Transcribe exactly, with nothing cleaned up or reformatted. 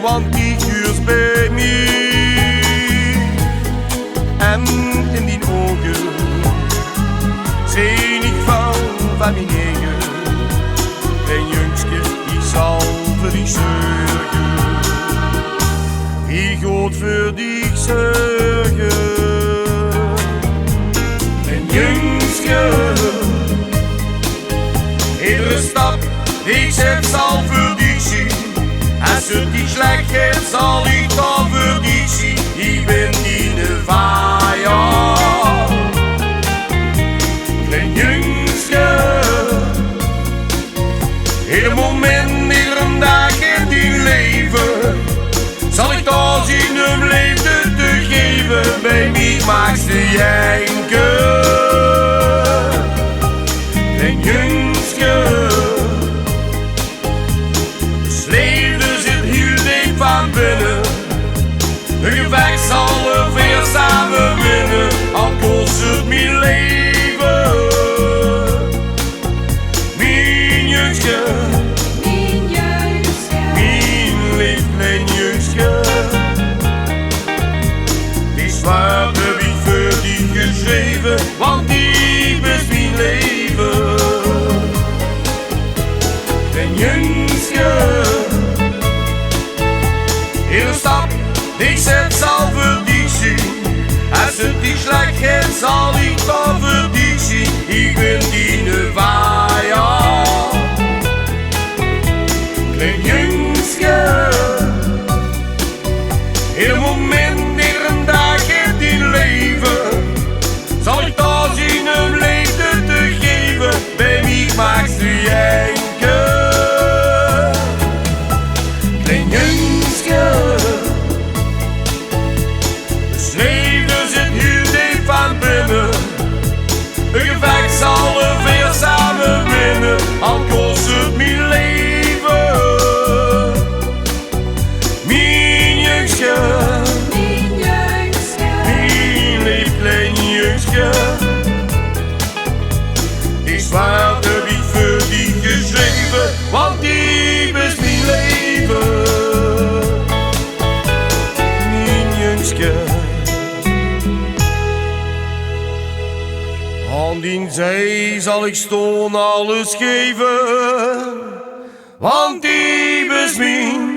Want diech huurs bij miech. En in dien ouge zeen iech väöl vaan mien eige. Klein jungske, iech zal veur diech zörge. Iech good veur diech zörge. Klein jungske, edere stap dee iech zèt zal veur diech zien. Es 't diech slech geit, zal iech dao veur diech zien. Iech bin diene vajer. Klein jungske, eder moment, ederen daag in dien leve zal iech dao zien um leefde te geve. Bij miech maags te jenke. Klein jungske, dus leefde zit hiel deep vaan binne. E gevech zalle veer same winne, al kos 't mien leve. Mien jungske, mien jungske, mien leef klein jungske. Dee zwaard höb iech veur diech gesjreve, want diech bis mien leve. Klein jungske, eder stap dee iech zèt zal veur diech zien. Es 't diech slech geit, zal iech dao veur diech zien. Iech bin diene vajer. Klein jungske, eder moment, ederen daag in dien leve zal iech dao zien um leefde te geve. Bij miech maags te jenke. Klein jungske, dus leefde zit hiel deep vaan binne. E gevech zalle veer same winne, al kos 't mien leve. Mien jungske, mien jungske, mien leef klein jungske. Dee zwaard höb iech veur diech gesjreve, want diech bis mien leve. Mien jungske, aon dien zij zal iech stoon, alles geve, want diech bis mien